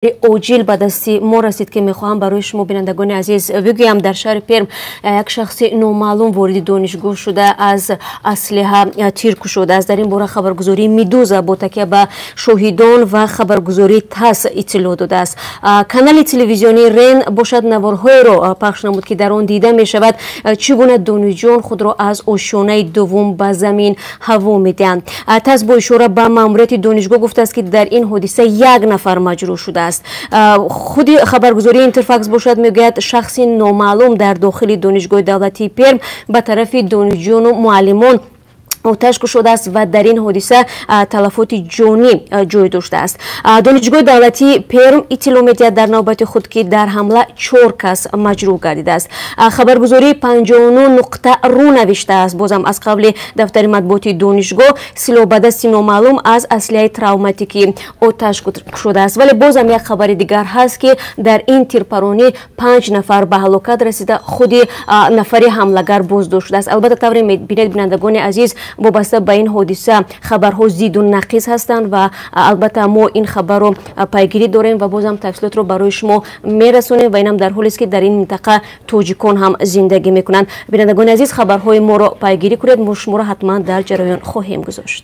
Оҷил ба дасти мо расид, ки мехоҳам барои шумо, бинандагони азиз, бигӯям. Дар шаҳри Перм як шахси номаълум вориди донишгоҳ шуда, аз аслиҳа тир кушодааст. Дар ин бора хабаргузории Медуза бо такя ба шоҳидон ва хабаргузории ТАСС иттилоъ додааст. Канали телевизионии РЕН бошад, наворҳоеро пахш намуд, ки дар он дида мешавад, чӣ гуна донишҷӯён худро аз ошёнаи дуввум ба замин ҳаво медиҳанд. ТАСС бо ишора ба маъмурияти донишгоҳ гуфтааст, ки дар ин ҳодиса як нафар маҷрӯҳ шудааст. Худи хабаргузории Интерфакс бошад, мегӯяд, шахси номаълум дар дохили Донишгоҳи давлатии Перм ба тарафи донишҷӯёну муаллимон оташ кушодааст ва дар ин ҳодиса талафоти ҷонӣ ҷой доштааст. Донишгоҳи давлатии Перм иттилоъ медиҳад дар навбати худ, ки дар ҳамла чор кас маҷрӯҳ гардидааст. Хабаргузории 59.ru навиштааст, бозам аз қавли дафтари матбуоти донишгоҳ, силоҳбадасти номаълум аз аслиҳаи травматикӣ оташ кушодааст. Вале бозам як хабари дигар ҳаст, ки дар ин тирпаронӣ панҷ нафар ба ҳалокат расида, худи нафари ҳамлагар боздошт шудааст. Албатта, тавре мебинед, бинандагони азиз, вобаста ба ин ҳодиса хабарҳо зиду нақиз ҳастанд ва албатта мо ин хабарро пайгирӣ дорем ва бозам тафсилотро барои шумо мерасонем. Ва инам дар ҳолест, ки дар ин минтақа тоҷикон ҳам зиндагӣ мекунанд. Бинандагони азиз, хабарҳои моро пайгирӣ кунед, мо шуморо ҳатман дар ҷараён хоҳем гузошт.